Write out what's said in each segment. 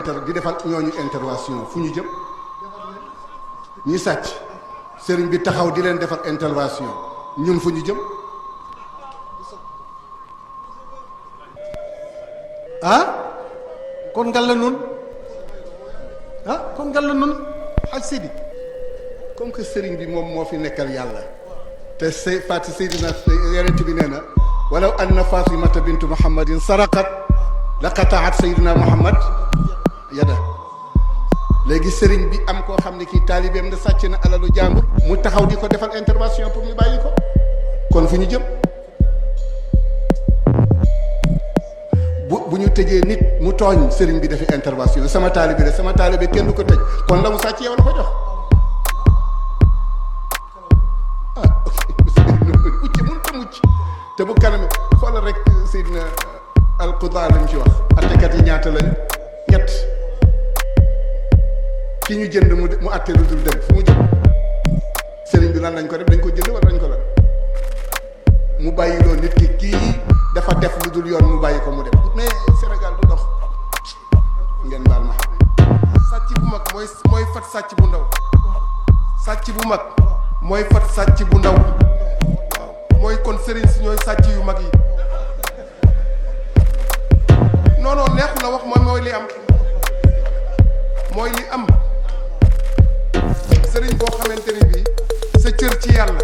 di defal ñooñu intervention fu ñu jëm ñi sàcc sëriñ bi taxaw di leen defal intervention ñun fu ñu jëm kon ngal la nun kon ngal la nun ak Sidi comme que sëriñ bi moom moo fi nekkal yàlla te Faati Seydina yonent bi nee na walaw anna Fatimata bintu Muhammadin saraqat la qataat Seydina Muhammad yada léegi sëriñ bi am koo xam ne kii taalibeem da sàcc na alalu jàmbur mu taxaw di ko defal intervention pour ñu bàyyi ko kon fu ñu jëm bu ñu tëjee nit mu tooñ sëriñ bi defi intervention sama taalibe kenn du ko tëj kon la mu sàcc yow la ko jox mucc mun ko mucc te bu kanam xoolal rek Seydina al-Qudaa lañ ci wax attekat yi ñaata lañu ñett ki ñu jënd mu atte lu dul dëgg fu mu jëm sëriñ bi lan lañ ko def dañ ko jënd wala dañ ko lan mu bàyyi loolu nit ki kii dafa def lu dul yoon mu bàyyi ko mu def mais Sénégal du dox ngeen baal ma sàcc bu mag mooy fat sàcc bu ndaw sàcc bu mag mooy fat sàcc bu ndaw waaw mooy kon sëriñ si ñooy sàcc yu mag yi non non neexu la wax mooy li am mooy li am sëriñ boo xamante ni bii sa cër ci yàlla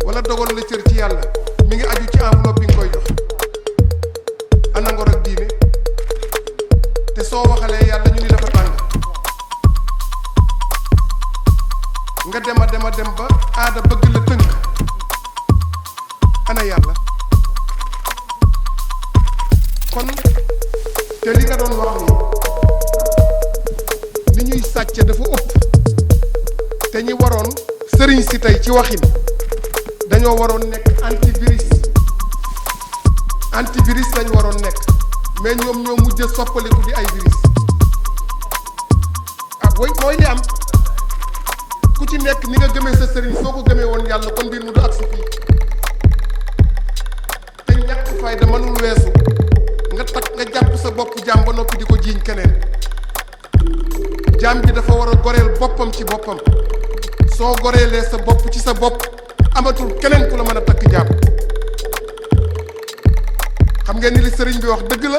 wala dogal la cër ci yàlla mi ngi aju ci enveloppe bi nga koy jox ana ngor ak diine te soo waxalee yàlla ñu ni dafa tàng nga dem ba aada bëgg la tënk ana yàlla kon te li nga doon wax ni ñuy sàcce dafa ëpp te ñi waroon sëriñ si tey ci waxin dañoo waroon nekk antivirus lañ waroon nekk mais ñoom ñoo mujj soppaliku di ay virus mooy li am ku ci nekk ni nga gëmee sa sëriñ soo ko gëmee woon yàlla kon mbir mu du agsi fii te ñàkk fayda mënul weesu nga jàpp sa bopp jaam ba noppi di ko jiiñ keneen jaam bi dafa war a goreel boppam ci boppam soo goreelee sa bopp ci sa bopp amatul keneen ku la mën a takk jaam xam ngeen ni li sëriñ bi wax dëgg la